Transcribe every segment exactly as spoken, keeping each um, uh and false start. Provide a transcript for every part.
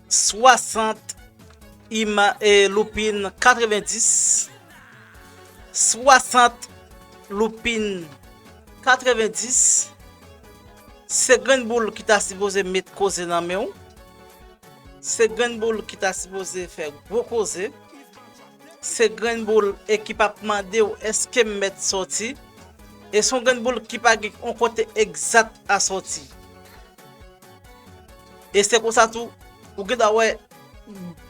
swasant ima, e, loupin katrevendis, swasant loupin katrevendis, se grenn boul ki ta sipoze met koze nan men w, se grenn boul ki ta sipoze fè gwo koze, se grenn boul e ki p ap mande w èske m mèt sòti, e se yon grenn boul ki pa gen yon kote egzat a sòti. E se konsa tou, ou gen dwa wè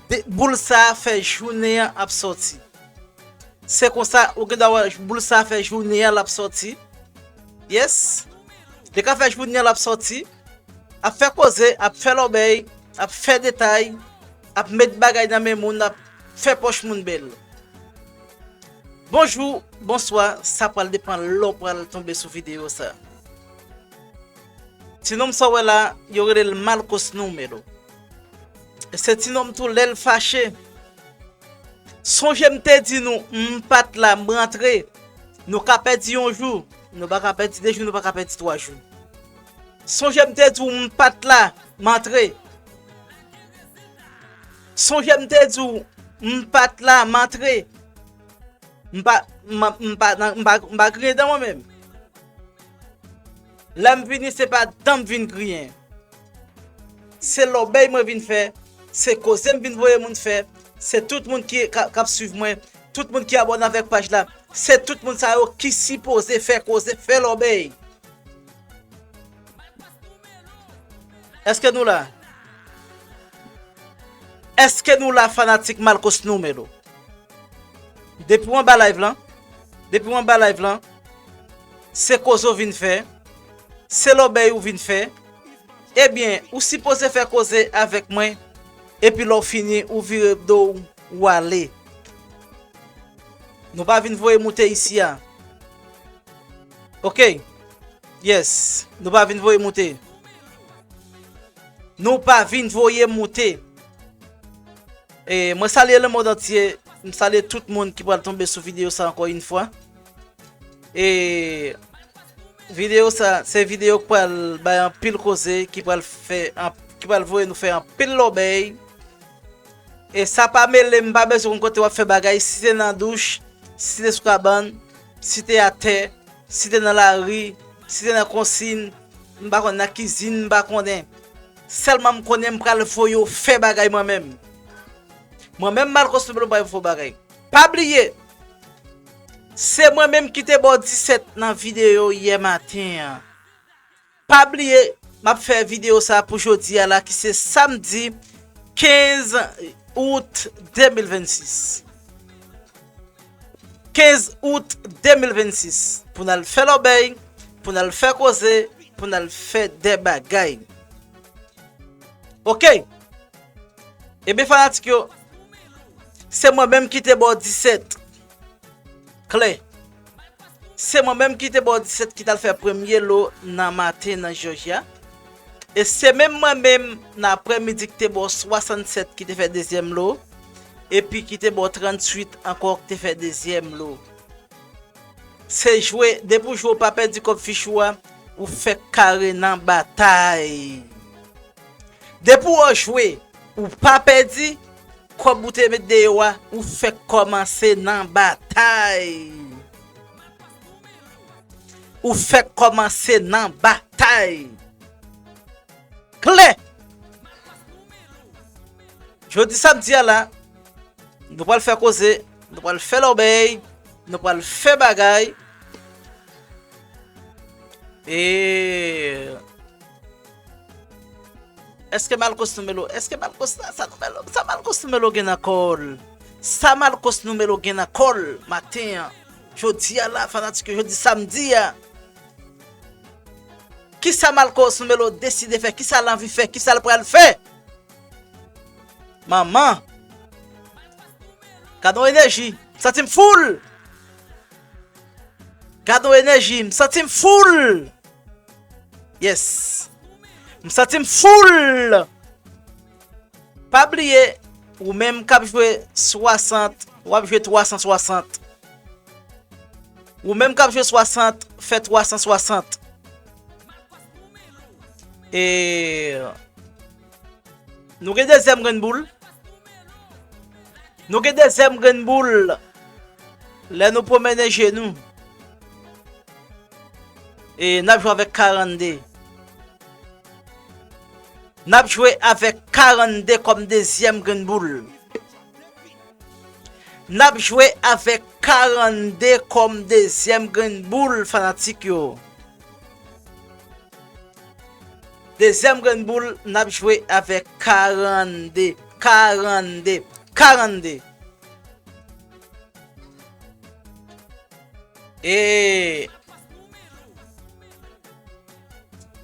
de- boul sa a fè jounen an ap sòti. Se konsa, ou gen dwa wè boul sa a fè jounen an l ap sòti. Yes. Li ka fè jounen an l ap sòti, ap fè koze, ap fè lòbèy, ap fè detay, ap met bagay nan men moun, ap fè pòch moun bèl. Bonjou, bonswa, sa pral depann lè w pral tonbe sou videyo sa. Ti nonm sa w wè la, yo rele l Malkos Numelo. Se ti nonm tou lè l fache. Sonje m te di nou, m pa t la, m rantre. Nou ka pèdi yon jou, nou pa ka pèdi de jou, nou pa ka pèdi twa jou. Sonje m te di w, m pa t la, m antre. Sonje m te di w, m pa t la, m antre. M pa, m pa, m pa, nan- m pa, m pa griyen dan mwen menm. Lè m vini, se pa dan m vin griyen. Se lòbèy mwen vin fè, se koze m vin voye moun fè, se tout moun ki ka- k ap swiv mwen, tout moun ki abòne avèk paj la, se tout moun sa yo ki sipoze fè koze, fè lòbèy. Èske nou la? Èske nou la, fanatik Malkos Numelo? Depi w anba live lan, depi w anba live lan, se koze w vin fè, se lòbèy ou vin fè. Ebyen, ou sipoze fè koze avèk mwen, epi lè w fini, ou vire do w, ou ale. Nou pa vin voye moute isi a. Ok. Yes. Nou pa vin voye moute. Nou pa vin voye moute. E, mwen salye lemonn antye. M salye tout moun ki pral tonbe sou videyo sa ankò yon fwa. E videyo sa, se videyo k pral bay anpil koze, ki pral fè, an- ki pral voye nou fè anpil lòbèy. E sa pa mele, m pa bezwen konn kote w ap fè bagay, si se nan douch, si se sou kabann, si te atè, si te nan lari, si te nan konsin, m pa konn nan kizin, m pa konnen. Sèlman m konnen m pral voye w fè bagay mwen menm. Mwen menm Malkos Numelo m pral voye w bagay. Pa bliye, se mwen menm ki te ba w disèt nan videyo yè maten an. Pa bliye, m ap fè videyo sa pou jodi a la ki se samdi kenz out de mil vennsis. Kenz out de mil vennsis. Pou n al fè lòbèy, pou n al fè koze, pou n al fè de bagay. Ok. Ebyen, fanatik yo, se mwen menm ki te ba w disèt. Klè. Se mwen menm ki te ba w disèt ki t al fè premye lo nan maten nan Jòjya. E se menm mwen menm nan aprèmidi ki te ba w swasannsèt ki te fè dezyèm lo. Epi ki te ba w tranntuit ankò ki te fè dezyèm lo. Se jwe, depi w jwe w pa pèdi kòb fich ou a, ou fèk kare nan batay. Depi w jwe, ou pa pèdi, kòb ou te met deyò a, ou fèk kòmanse nan batay. Ou fèk kòmanse nan batay. Klè! Jodi samdi a la, nou pral fè koze, nou pral fè lòbèy, nou pral fè bagay. E èske Malkos Numelo, èske Malkos sa, sa Numelo, sa Malkos Numelo gen nan kò l? Sa Malkos Numelo gen nan kò l maten an? Jodi a la, fanatik yo, jodi samdi a. Kisa Malkos Numelo deside fè? Kisa l anvi fè? Kisa l pral fè? Manman. Gade yon enèji. M santi m full. Gade yon enèji. M santi m full. Yes. M santi m full. Pa bliye, ou menm k ap jwe swasant, w ap jwe twa san swasant. Ou menm k ap jwe swasant, fè twa san swasant. E Nou gen dezyèm grenn boul. Nou gen dezyèm grenn boul. Lè nou pwomennen je nou. E n ap jwe avèk karannde. N ap jwe avèk karannde kòm dezyèm grenn boul. N ap jwe avèk karannde kòm dezyèm grenn boul, fanatik yo. Dezyèm grenn boul, n ap jwe avèk karannde, karannde, karannde. E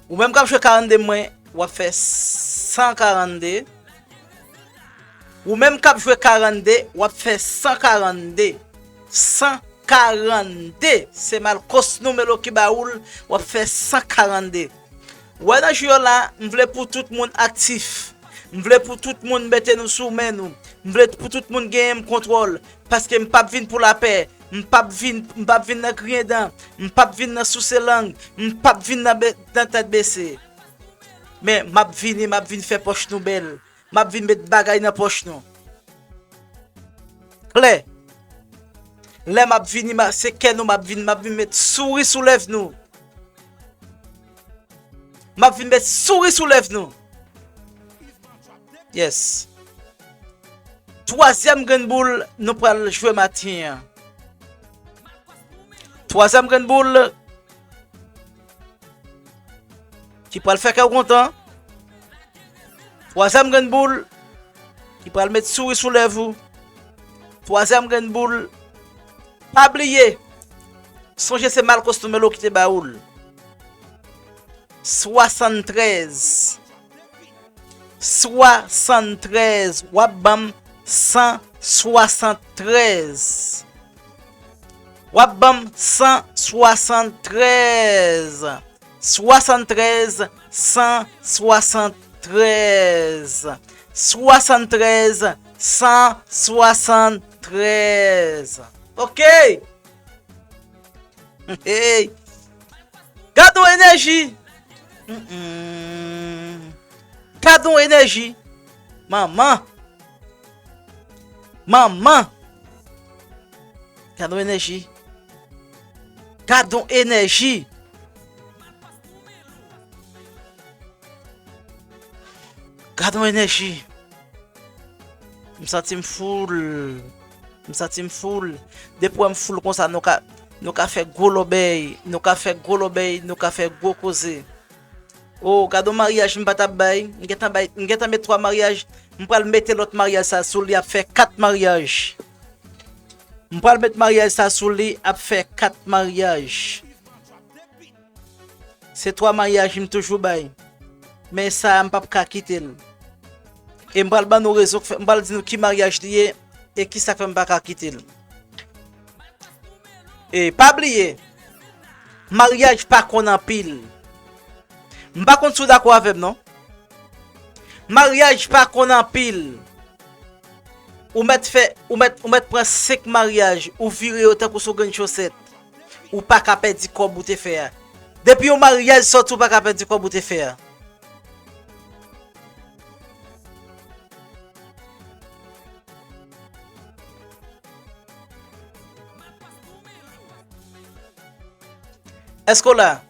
ou menm k ap jwe karannde mwen, w ap fè san karannde. Ou menm k ap jwe karannde, w ap fè san karannde. San karannde. Se Malcos Numelo ki ba ou l, w ap fè san karannde. Wè nan jou yo la, m vle pou tout moun aktif. M vle pou tout moun mete nou sou men nou. M vle pou tout moun genyen m kontwòl. Paske m p ap vin pou lapè. M p ap vin, m p ap vin nan griyen dan. M p ap vin nan souse lang. M p ap vin nan be-, nan tèt bese. Men, m ap vini, m ap vin fè pòch nou bèl. M ap vin met bagay nan pòch nou. Klè. Lè m ap vini, m a-, se kè nou m ap vin, m ap vin met souri sou lèv nou. M ap vin met souri sou lèv nou. Yes. Twazyèm grenn boul nou pral jwe maten an. Twazyèm grenn boul ki pral fè kè w kontan. Twazyèm grenn boul ki pral met souri sou lèv ou. Twazyèm grenn boul, pa bliye, sonje se Malcos Numelo ki te ba ou l. Swasanntrèz. Swasanntrèz. W ap ban m san swasanntrèz. W ap ban m san swasanntrèz. Swasanntrèz, san swasanntrèz. Swasanntrèz, san swasanntrèz. Ok! Hey! Gad on enèji! Mm-mm. Gad on enèji! Manman! Manman! Gad on enèji! Gad on enèji! Gad on enèji! M santi m full. M santi m full. Depi w wè m full konsa, nou ka, nou ka fè gwo lòbèy. Nou ka fè gwo lòbèy. Nou ka fè gwo koze. Oh, gad on maryaj m pa t ap bay. M gentan bay, m gentan met twa maryaj. M pral mete lòt maryaj sa sou li, ap fè kat maryaj. M pral met maryaj sa sou li, ap fè kat maryaj. Se twa maryaj m toujou bay. Men sa a, m p ap ka kite l. E m pral ban nou rezon k fè, m pral di nou ki maryaj li ye e kisa k fè m pa ka kite l. E pa bliye, maryaj pa konn anpil. M pa konn si w dakò avè m, non. Maryaj pa konn anpil. Ou mèt fè, ou mèt, ou mèt pran senk maryaj, ou vire yo tankou sou grenn chosèt. Ou pa ka pèdi kòb ou te fè a. Depi yon maryaj sòti, ou pa ka pèdi kòb ou te fè a. Èske w la?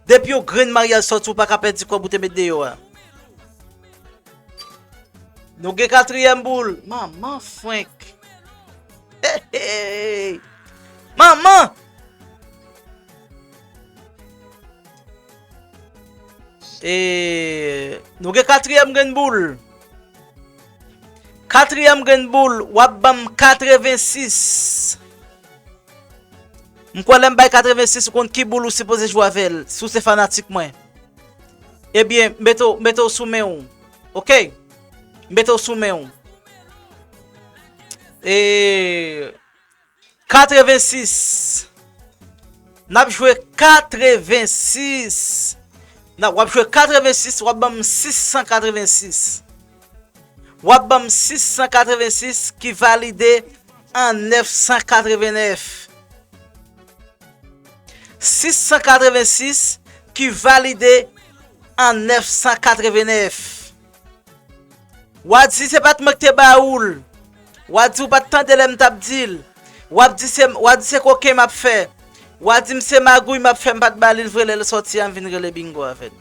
Depi yon grenn maryaj sòti, ou pa ka pèdi kòb ou te met deyò a. Nou gen katriyèm boul. Manman frenk. Hey, hey. Manman! E, nou gen katriyèm grenn boul. Katriyèm grenn boul, w ap ban m katrevensis. M kwè lè m bay katrevensis, ou konn ki boul ou sipoze jwe avè l, si w se fanatik mwen. Ebyen, mete w, mete w sou men w. Ok? Mete w sou men w. E, katrevensis. N ap jwe katrevensis. Nan, w ap jwe katrevensis, w ap ban m sis san katrevensis. W ap ban m sis san katrevensis ki valide an nèf san katrevennèf. Sis san katrevensis ki valide an nèf san katrevennèf. W a di se pa t mwen ki te ba ou l. W a di ou pa t tande lè m t ap di l. W ap di se, w a di se koken m ap fè. W a di m se magouy m ap fè, m pa t ba li l vre, lè l sòti a m vin rele bingo avè l.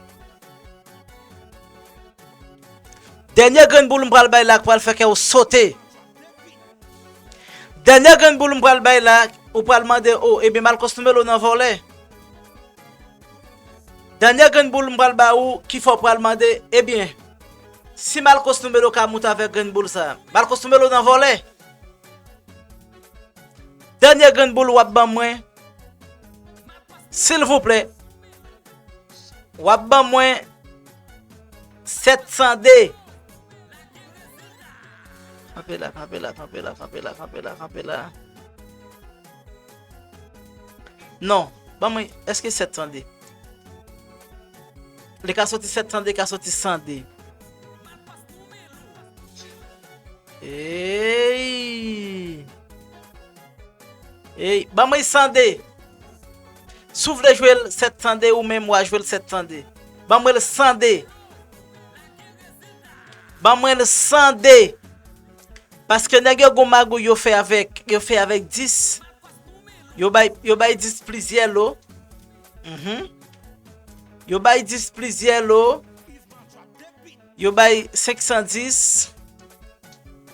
Dènye grenn boul m pral bay la k pral fè kè w sote. Dènye grenn boul m pral bay la, ou pral mande, o, ebyen Malcos Numelo nan vòlè. Dènye grenn boul m pral ba ou ki fè w pral mande, ebyen, si Malcos Numelo ka moute avèk grenn boul sa, Malcos Numelo nan vòlè. Dènye grenn boul w ap ban mwen, silvouplè, w ap ban mwen sèt san de. Kanpe la, kanpe la, kanpe la, kanpe la, kanpe la, kanpe la. Non, ban mwen, èske sèt san de? Li ka soti sèt san de, ka soti san de. Ey! Ey, ban mwen san de. Si w vle jwe l sèt san de, ou menm w a jwe l sèt san de. Ban mwen l san de. Ban mwen l san de. Paske nèg yo gon magouy yo fè avèk, yo fè avèk dis. Yo bay, yo bay dis plizyè lo. Mhm. Yo bay dis plizyè lo. Yo bay senk san dis.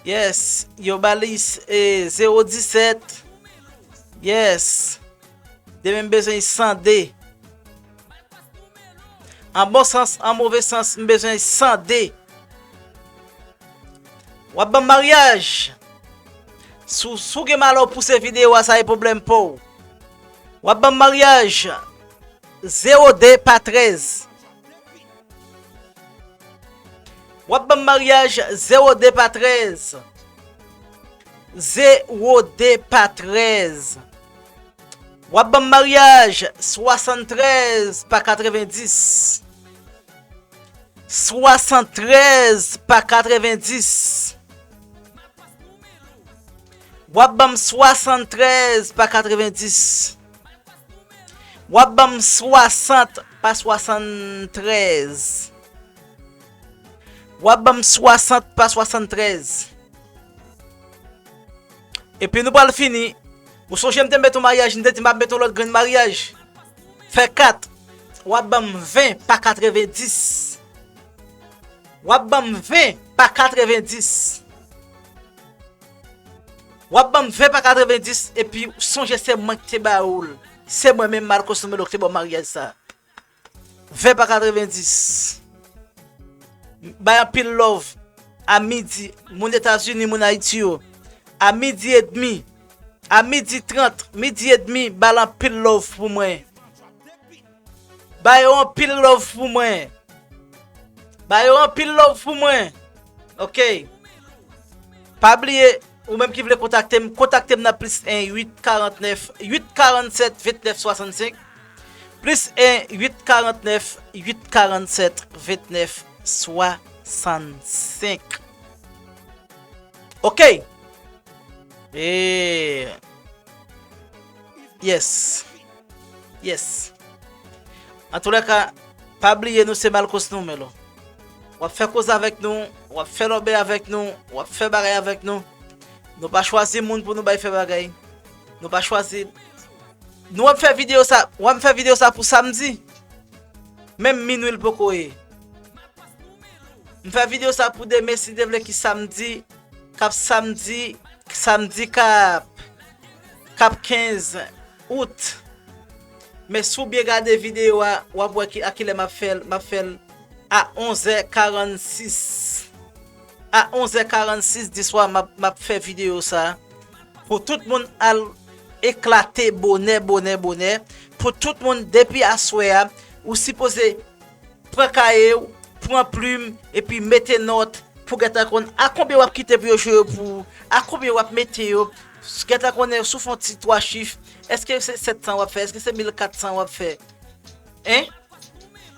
Yes. Yo ba li, eh, zewo disèt. Yes. Demen m bezwen san de. An bon sans, an move sans, m bezwen san de. W ap ban m maryaj. Si w, si w gen malè w pouse videyo a, sa e pwoblèm pa w. W ap ban m maryaj. Zewo de pa trèz. W ap ban m maryaj zewo de pa trèz. Zewo de pa trèz. W ap ban m maryaj swasanntrèz pa katrevendis. Swasanntrèz pa katrevendis. W ap ban m swasanntrèz pa katrevendis. W ap ban m swasant pa swasanntrèz. W ap ban m swasant pa swasanntrèz. Epi nou pral fini. Ou sonje m te met yon maryaj, m te di m ap met yon lòt grenn maryaj. Fè kat. W ap ban m ven pa katrevendis. W ap ban m ven pa katrevendis. W ap ban m ven pa katrevendis, epi sonje se mwen ki te ba ou l. Se mwen menm, Marcos Numelo, ki te ba w maryaj sa. Ven pa katrevendis. Bay anpil love. A midi, moun Etazini, moun Ayiti yo. A midi edmi. A midi trant, midi edmi, ba l anpil love pou mwen. Ba yo anpil love pou mwen. Ba yo anpil love pou mwen. Ok. Pa bliye, ou menm ki vle kontakte m, kontakte m nan plis en uit karantnèf uit karannsèt ventnèf swasannsenk. Plis en uit karantnèf uit karannsèt ventnèf swasannsenk. Ok. E yes. Yes. Antoulèka, pa bliye nou se Marcos Numelo. W ap fè koze avèk nou, w ap fè lòbèy avèk nou, w ap fè bagay avèk nou. Nou pa chwazi moun pou nou bay fè bagay. Nou pa chwazi. Nou ap fè videyo sa, w ap fè videyo sa pou samdi. Menm minwi l poko ye. M fè videyo sa pou demen, si Dye vle, ki samdi, k ap samdi, samdi k ap, k ap kenz out. Men si w byen gade videyo a, w ap wè ki, a kilè m ap fè l, m ap fè l a onzè karannsis. A onzè karannsis di swa, m ap, m ap fè videyo sa. Pou tout moun al eklate bonè, bonè, bonè. Pou tout moun, depi aswè a, ou sipoze pran kaye w, pran plim, epi mete nòt pou gentan konn a konbyen w ap kite pou yo jwe yo pou ou, a konbyen w ap mete yo, gentan konnen si w fè yon ti twa chif, èske se sèt san w ap fè, èske se mil kat san w ap fè? Hein?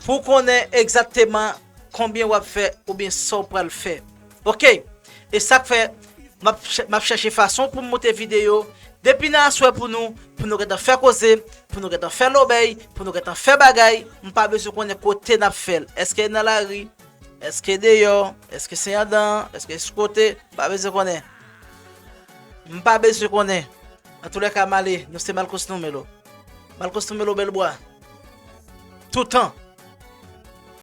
Pou w konnen egzakteman konbyen w ap fè oubyen sa w pral fè. Ok? E sa k fè m ap chè-, m ap chèche fason pou m monte videyo depi nan aswè pou nou, pou nou gentan fè koze, pou nou gentan fè lòbèy, pou nou gentan fè bagay. M pa bezwen konnen kote n ap fè l. Èske nan lari? Èske deyò? Èske se andan? Èske se kote? M pa bezwen konnen. M pa bezwen konnen. Antoulèka, m ale. Nou se Malcos Numelo. Malcos Numelo, Bèlbwa. Toutan.